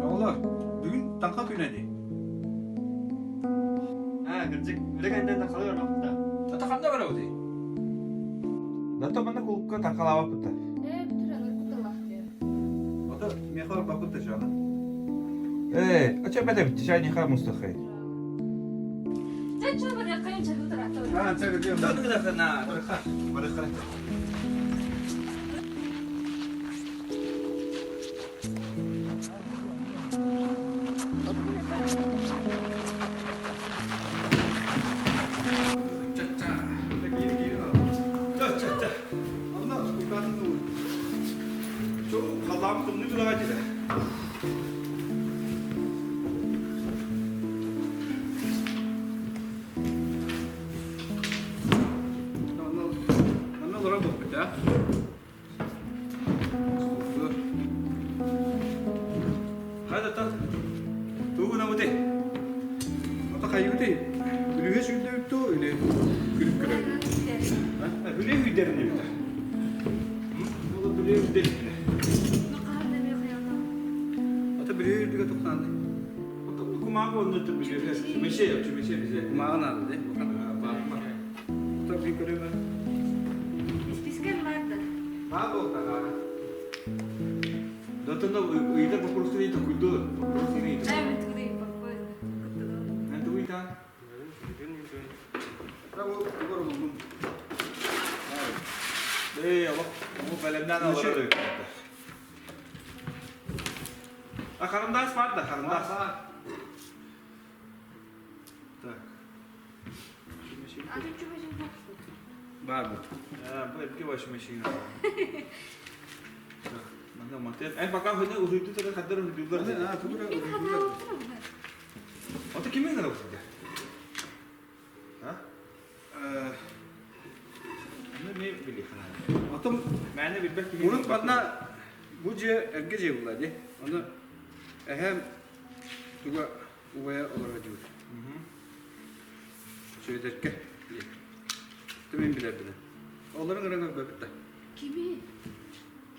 Оҕолор, бүгүн таҥха күнэ дии. Аа, кырдьык, үлэ кэнниттэн таҥхалыы барбаппыт да. Ата ханна барабытый? Дата манна кулукка таҥхалаабаппыт да. Ээ, бүтүр аны куталаах диэн. Ото миэхэ барбаппыт да чаана. Ээ, очо бэтэбит, чай нихаа мустахай. Чэ, чэ, барыаххайын, чэ, утараата. Аа, чэ, кырдьык. Да, на, барыха, барыха. Манна олорор буолбут аа? Хайдаттан тугу гынабытый? Ата хайыбытый? Бүлүүһэ сүүрдэбит дуу или күлүк көрөбүт? Бүлүү үүдэрин эбит. Ол бүлүү үүдэрин. Ата бүлүү үрдүгэ тухтаанды. Кумааҕы онно бүлүүһэ. Чүмэчэ, чүмэчэ бизе. Кумааҕы наада де. Ата би көрөмө. Испискем бар да. Баа буолтаҕа. Дотон ыйытар боппуруостары токуйду. Боппуруостары ыйытар. Ээ, мен тугу боппуй. Мен тугу ыйтаан? Ээ, олох бу бэлэмнээн олорор А харандаас бар да, харандаас. Так. Атын чүмэчи Бар бу. Бу эргэ баш машина. Манна матер. Эн пока хына уһуйду тара хаддар уһуйдулар. А, тугура уһуйдулар. Ото кимин гына уһуйда? А? Аны мен билихана. Отом Мэне билбэт киһи. Урут манна бу дьиэ эргэ дьиэ буолла дии. Ону эһэм туга убайа олоро диир. Сүөдэркэ диир. Мин билэрбинэн. Олорун ыран көрбөппүт да. Кими?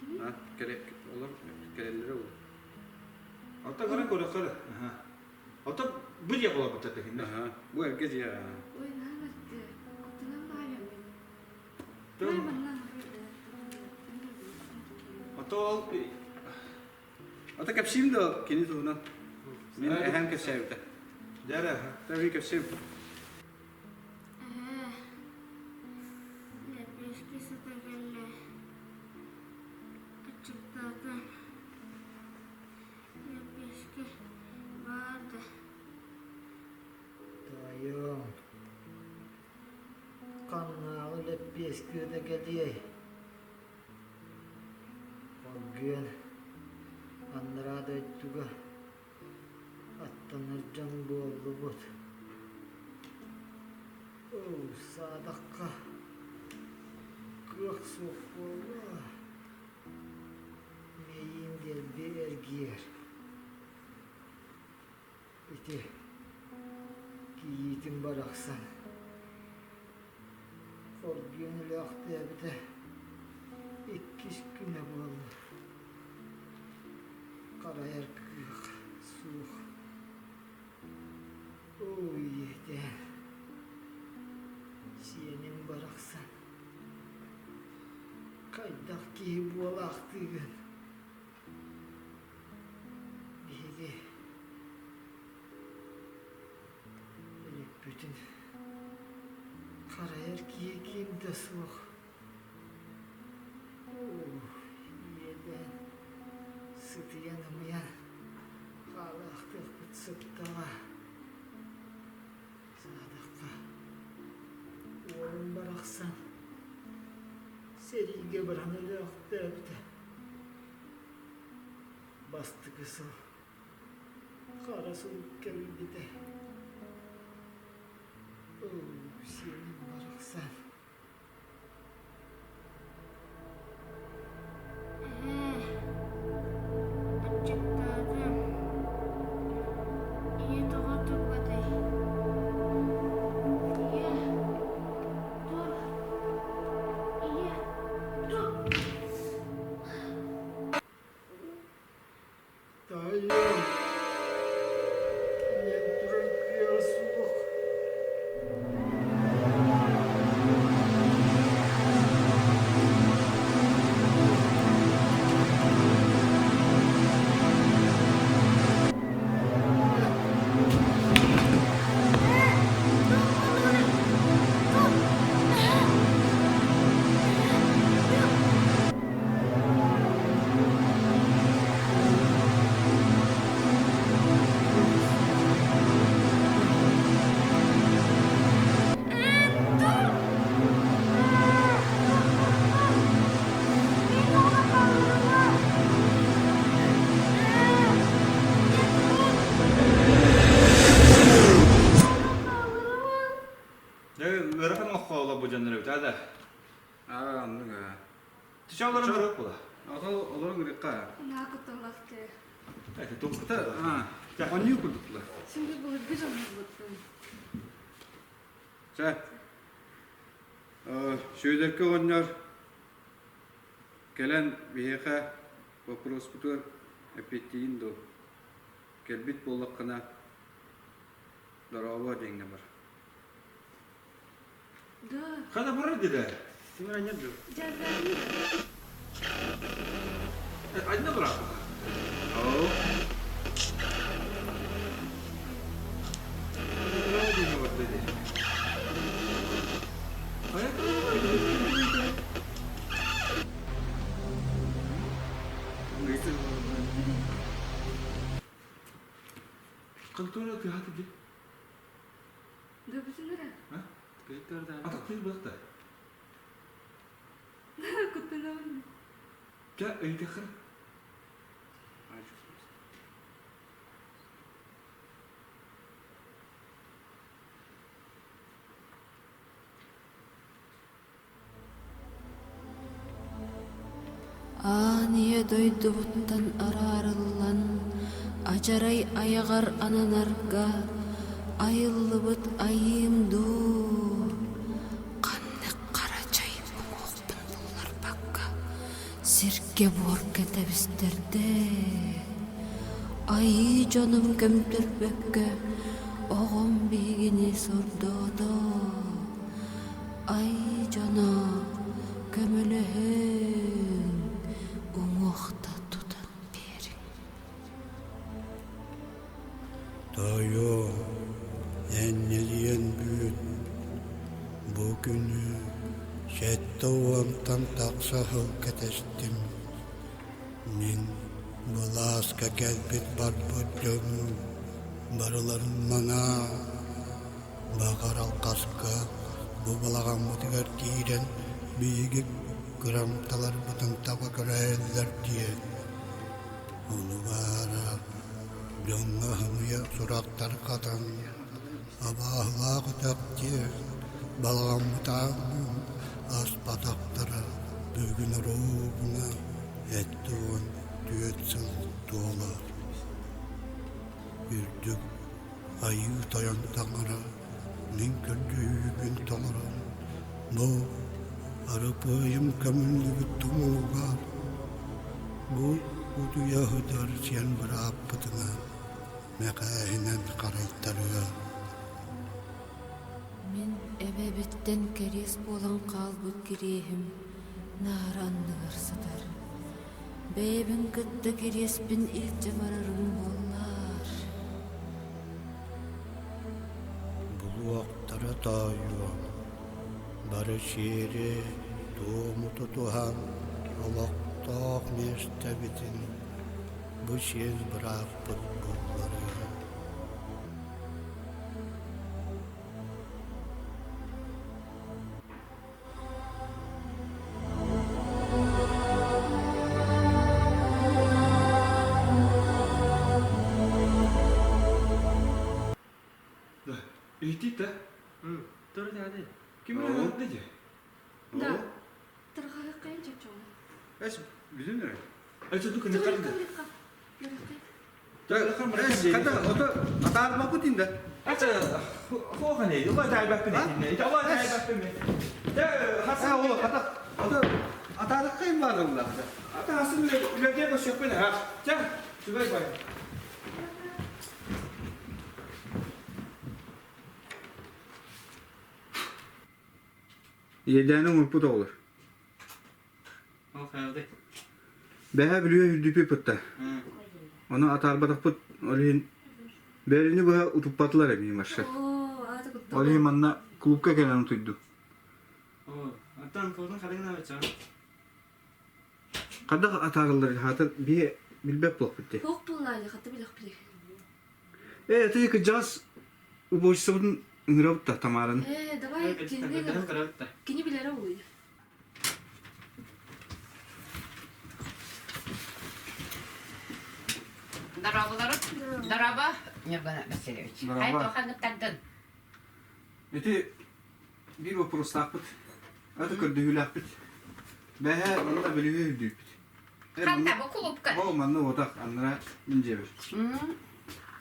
Кими? А, кэлэ олор кэлэллэрэ ол. Ата көрө көрө көрө. Ата бу дьиэ буолбут да. Аха. Бу эргэ дьиэ. Ой, наһаа бэрт. Куттанан баайам мин. Май манна. Ата ол Ата кэпсиим да кини туһунан. Мин эһэм кэпсээбитэ. Дьэрэ. Таби кэпсиим. Эһээ, лэппиэскэ сыта кэллэ, аччыктаата, лэппиэскэ баар да Тоойуом, ханнааҕы лэппиэскэ да кэлиэй Хоргуйан анараа дойдуга аттанар дьон буоллубут. Оо, саатахха кыах суох буолла. Мэйиим дэлби эргийэр. Ити кийиитим барахсан хоргуйан өлөөхтөөбүтэ иккис күнэ буолла. Харайар кыах суох. Оо, ийэтэ, сиэним барахсан, хайдах киһи буолаахтыыгын? Биһиги өлүкпүтүн харайар киһи ким да суох. Оо, иэдээн, сытыйан-ымыйан хаалаахтыахпыт сыттаҕа. Саатахха, уолум барахсан сэриигэ баран өлөөхтөөбүтэ. Бастакы сыл хара сурук кэлбитэ. Оо, сиэним барахсан. Эһээ, аччыктаатым. Ийэ тоҕо турбатай? Ийэ, тур. Ийэ, тур. була. Ата олорон ырыкка. Наа кутталлахты. Это тук. А, онньуу курдуктулар. Şimdi былыргы дьоннорбуттун. Чэ, Сүөдэркэ оҕонньор кэлэн биһиэхэ боппуруоспутугар эппиэттиигин дуо? Кэлбит буоллаххына, дорообо диэҥҥэ бар. Да. Хана барар дедэ. Ким раннер дуу? Дьардааннар. Айна барар. Оо. Контора тыһаты ди. Да бүтүнүрэ. Атак тыыр быахта. Куттанабын. Ча ыйытыхыр. Аан ийэ дойдубуттан араарыллан, адьарай айаҕар ананарга айыллыбыт айыым дуу, ханнык хара чай уҥуохпун булларбакка сиргэ-буорга тэбистэрдэ. Айыы дьонум көмтөрбөккө оҕом биһигини сордоото. Ай дьоно, көмөлөһүҥ, уҥуохта тутан биэриҥ. Тоойуом, энньэлийэн бүт, бу күнү 70-тан тахса сыл кэтэстим. Мин былааска кэлбит барбыт дьону барыларын манаа Баҕар алҕаска бу балаҕаммытыгар киирэн биһиги кырамталарбытын таба көрөллөр диэн. Ону баара дьоҥҥо сымыйа сурахтар хатан, абааһылаах өтөх диэн балаҕаммыт аанын аспатахтара бүгүн оруобуна 74 сыл туолар. Үрдүк Айыы Тойон Таҥара мин көрдөһүүбүн толорон, бу Арапыайым көмүллүбүт тумулугар, бу утуйа сытар сиэн бырааппытынан мэхээһинэн харайтарыа. Мин эбэбиттэн кэриэс буолан хаалбыт кириэһим наара анныгар сытар. Бэйэбин кытта кириэспин илдьэ барарым буоллар. Булуохтара тоойуом, бары сиэри туому тутуһан олохтоох миэстэбитин бу сиэн бырааппыт булларыа. Да, иһитит да? Тур дяди. Ким билэр дии? Да. Тарҕаһыккайын чочоҥ. Эс бүтүн эрэ. Эче ду кыны карды. Хата ото атаарбаппыт инде. Ача хоохане, юла таайбаппын этинне. Ала таайбаппын. Да хасан Ол хата ото атаарыккайын баарылла. Ата хасын үлэге көшөкпүн ha. Ча, түбэй бай. Иэдээни оҥорбут оҕолор. Ол хайалды. Бэһэ Бүлүүгэ үрдүпү пытта. Ону атаарбатахпыт ол иһин бэрини быһа утуппатылар эбии маршал. Ол иһин манна клубка кэлэн утуйдум. Оо, оттон кулун хадыгына бачча. Хайдах атаарыллар хаатар биһи билбэт буолпут дии. Туох буоллаайы хата билэхпит. Ээ, ты кыдьаҕас уборщицабытын ыҥырабыт да Тамараны. Ээ, давай кинини кини билэрэ буолуй. Дорооболорут. Дорообо, Ньургун Васильевич. Дорообо. Хай туоханыттардын? Ити биир боппуруостаахпыт. Аты көрдөһүүлээхпит. Бэһэ манна Бүлүүгэ үрдүүппүт. Ханна бу кулупка? Ол манна отах аннара мин дьиэбэр.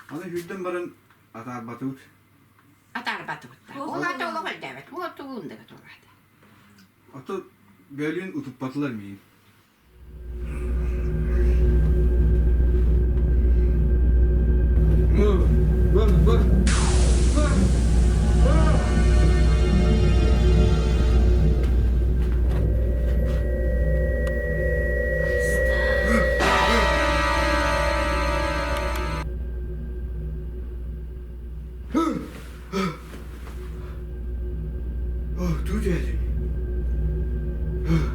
Аны хүрдэн баран атаарбатыбыт. Атаарбатыбыт. Ол ата олох өйдөөбөт. Ол тугун да туораата. Ото бөлүүн утуппатылар миин. Бар, бар, бар, бар.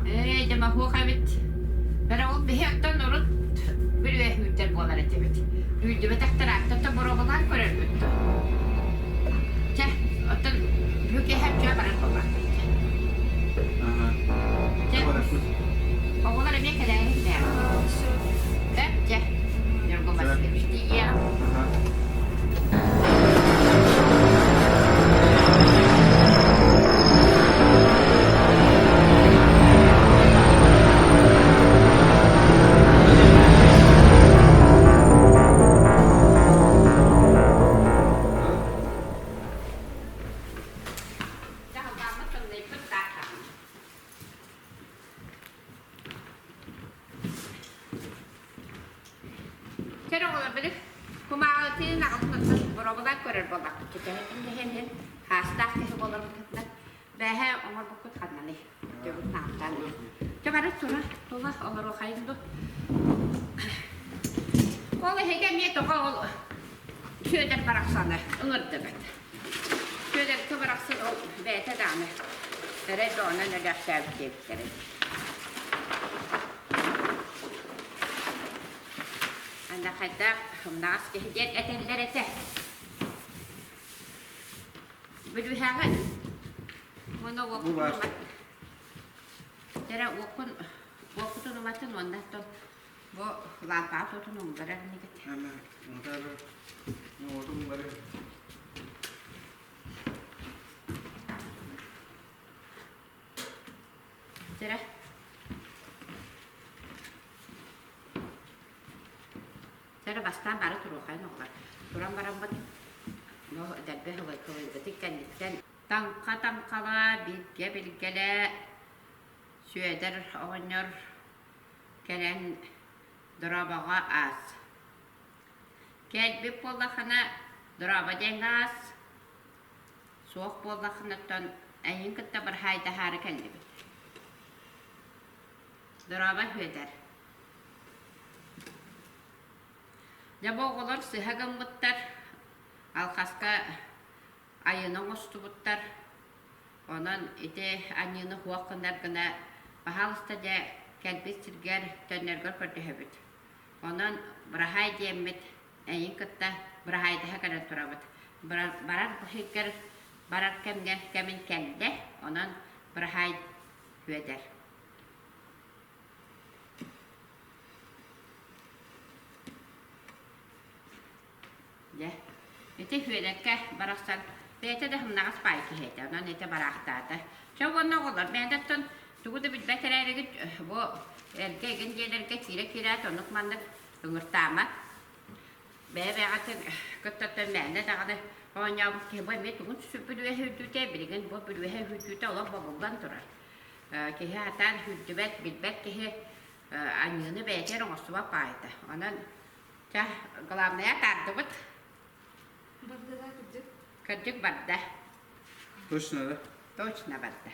Ээ, дьэ моһуок эбит. Бэрэ ол биһи оттон урут бүрүөһүүттэр буолар этибит. Үүрдүбэтэхтэр ааттата боруобалаан көрөрбүт дуо? Чэ, оттон бу киэһэ үчүгэй барар буоллахпыт. Чэ, оҕолор эмиэ кэлээри Сөп, чэ. Ньургун Васильевич тиийиэҕим. Дьаһалдааммыт тымныйбыт даатаҕын. Кэр оҕолор били кумааҕытын аҕалбыттан боруобалаан көрөр буоллахпыт иһин хаастаах киһи буоларбытынан бээһэ оҥорбуккут ханнаный төбүт наахтаан Чэ бары тура тула олоруохайын ду Ол эһиги эмиэ тоҕо ол Сүөдэр барахсаны ыҥырдыгыт Сүөдэркэ барахсан ол бэйэтэ даҕаны эрэй бөҕөнөн өлөөхтөөбүт диэбиттэрэ Анда хайдах сымнаҕас киһи диэн этэллэр этэ. Бүлүүһэҕэ уонна уоккун Дэрэ уоккун уоккутун уматын уонна оттон бу лааппаҕа туотун умгарар инигит. Дэрэ Дьэ бастаан бары туруохайын оҕолор. Туран бараммыт бу дэлби кылыйбытын кэнниттэн таҥха таҥхалаа, билгэ билгэлээ Сүөдэр оҕонньор кэлэн дорообоҕо аас. Кэлбит буоллаххына дорообо диэҥҥэ аас, суох буоллаххына оттон эйигин кытта быраһаайдаһаары кэллибит. Дорообо Сүөдэр. Дьэ бу оҕолор сыһа гыммыттар, алхаска айыны оҥостубуттар. Онон ити аньыыны суох гынар гына баһаалыста дьэ кэлбит сиргэр төннөргөр көрдөһөбүт. Онон быраһаай диэммит эйин кытта быраһаайдаһа кэлэн турабыт. Барар сиргэр барар кэмҥэ кэмин кэллэ, онон быраһаай Сүөдэр. Дьэ, ити Сүөдэркэ барахсан бэйэтэ да сымнаҕас баай киһи этэ, онон ити бараахтаата. Чэ уонна оҕолор бэйэтиттэн тугу да билбэт эрээригит бу эргэ игин дьиэлэргэ киирэ-киирээт оннук-маннык ыҥыртаамат. Бэйэ-бэйэҕитин кыттаттан мээнэ даҕаны оонньообут киһи бу эмиэ тугун бүлүөһэ үрдүүтэ, билигин бу бүлүөһэ үрдүүтэ олох бобуллан турар. Киһи сатаан сүүрдүбэт, билбэт киһи аньыыны бэйэтэ эрэ оҥостубат баайда. Онон чэ, главное атаардыбыт. Барда да кырдьык? Кырдьык барда. Точно да? Точно барда.